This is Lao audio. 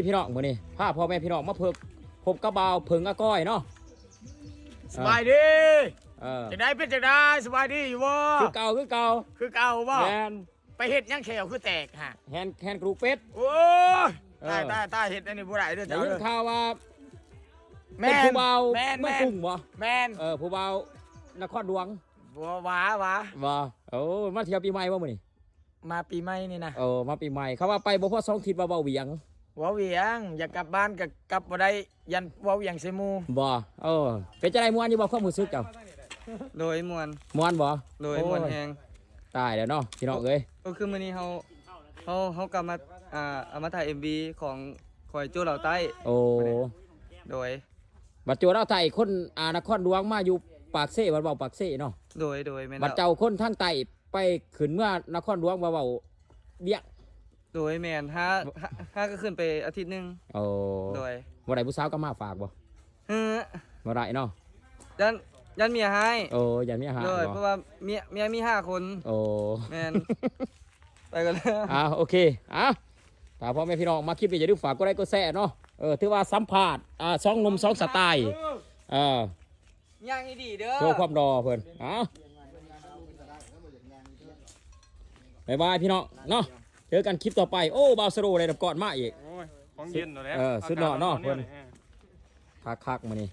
ພີ່ນ້ອງ ມື້ນີ້ພາພໍ່ແມ່ພີ່ນ້ອງມາເພິ່ງ ພົບກັບບ່າວເຜິ້ງອາກ້ອຍເນາະ. ສະບາຍດີ ເອີ ຈັ່ງໃດ ເປັນຈັ່ງໃດ ສະບາຍດີຢູ່ບໍ່? ຄືເກົ່າ ຄືເກົ່າ ຄືເກົ່າບໍ່? ແມ່ນ. ໄປເຮັດຫຍັງແຂ້ວຄືແຕກຫະ? ແຮ່ນ ແຮ່ນກະດູກເປັດ. ໂອ້ຍ ເອີ ຕາຍ ຕາຍ ຕາຍ ເຮັດອັນນີ້ບໍ່ໄດ້ເດີ ໄດ້ຍິນຂ່າວວ່າ ແມ່ນ ເປັນຜູ້ບ່າວ ແມ່ນ ເມືອງກຸງບໍ່? ແມ່ນ ເອີ ຜູ້ບ່າວນະຄອນຫຼວງ. ບໍ່ ຫວາ ຫວາ ບໍ່. ໂອ້ ມາທ່ຽວປີໃໝ່ບໍ່ມື້ນີ້? ມາປີໃໝ່ນີ້ນະ. ເອີ ມາປີໃໝ່ ເຂົາວ່າໄປບໍ່ພໍສອງທິດວ່າເວົ້າຫວຽງ. ເວົ້າຫວຽງ ຢາກກັບບ້ານກໍກັບບໍ່ໄດ້ ຢ້ານເວົ້າຫວຽງໃສ່ໝູ່. ບໍ່ ເອີ ເປັນຈັ່ງໃດ ມ່ວນຢູ່ບໍ່ ຄວາມຮູ້ສຶກເຈົ້າ? ໂດຍ ມ່ວນ. ມ່ວນບໍ່? ໂດຍ ໂອ້ຍ ມ່ວນແຮງ. ຕາຍແລ້ວເນາະ ພີ່ນ້ອງເອີຍ. ກໍຄືມື້ນີ້ເຮົາ ເຮົາ ເຮົາກໍມາ ອ່າ ເອົາມາຖ່າຍເອັມວີຂອງຂ້ອຍໂຈ້ລາວໃຕ້. ໂອ້ ໂດຍ ບັດໂຈ້ລາວໃຕ້ຄົນ ອ່າ ນະຄອນຫຼວງ ມາຢູ່ປາກເຊ ບັດເວົ້າປາກເຊເນາະ. ໂດຍ ໂດຍ ແມ່ນ ບັດເຈົ້າຄົນທາງໃຕ້ ໄປຂຶ້ນເມືອນະຄອນຫຼວງ ວ່າເວົ້າວຽງ. ໂດຍ ແມ່ນ ຫາ ຫາ ຫາກໍຂຶ້ນໄປອາທິດໜຶ່ງ. ໂອ້ ໂດຍ ບໍ່ໄດ້ຜູ້ສາວກໍມາຝາກບໍ່? ເອີ ບໍ່ໄດ້ເນາະ ຢ້ານ ຢ້ານເມຍຮ້າຍ. ໂອ້ ຢ້ານເມຍຮ້າຍ. ໂດຍ ເພາະວ່າເມຍ ເມຍມີຫ້າຄົນ. ໂອ້ ແມ່ນ. ໄປກ່ອນເລີຍ. ອ່າ ໂອເຄ ອ່າ ຖ້າພໍ່ແມ່ພີ່ນ້ອງມັກຄລິບນີ້ ຢ່າລືມຝາກກົດໄລກົດແຊເນາະ. ເອີ ຖືວ່າສຳພາດ ອ່າ ສອງໜຸ່ມສອງສະໄຕ. ເອີ ຍ່າງດີໆເດີ ໂຊຄວາມຫຼໍ່ເພິ່ນ. ເອົາ ບາຍບາຍພີ່ນ້ອງເນາະ ເຈີກັນຄລິບຕໍ່ໄປ. ໂອ້ ບ່າວສະໂລໄດ້ນ້ຳກ້ອນມາອີກ. ໂອ້ຍ ຂອງເຢັນແລ້ວ. ເອີ ສຸດຍອດເນາະເພິ່ນ. ຄັກໆ ມື້ນີ້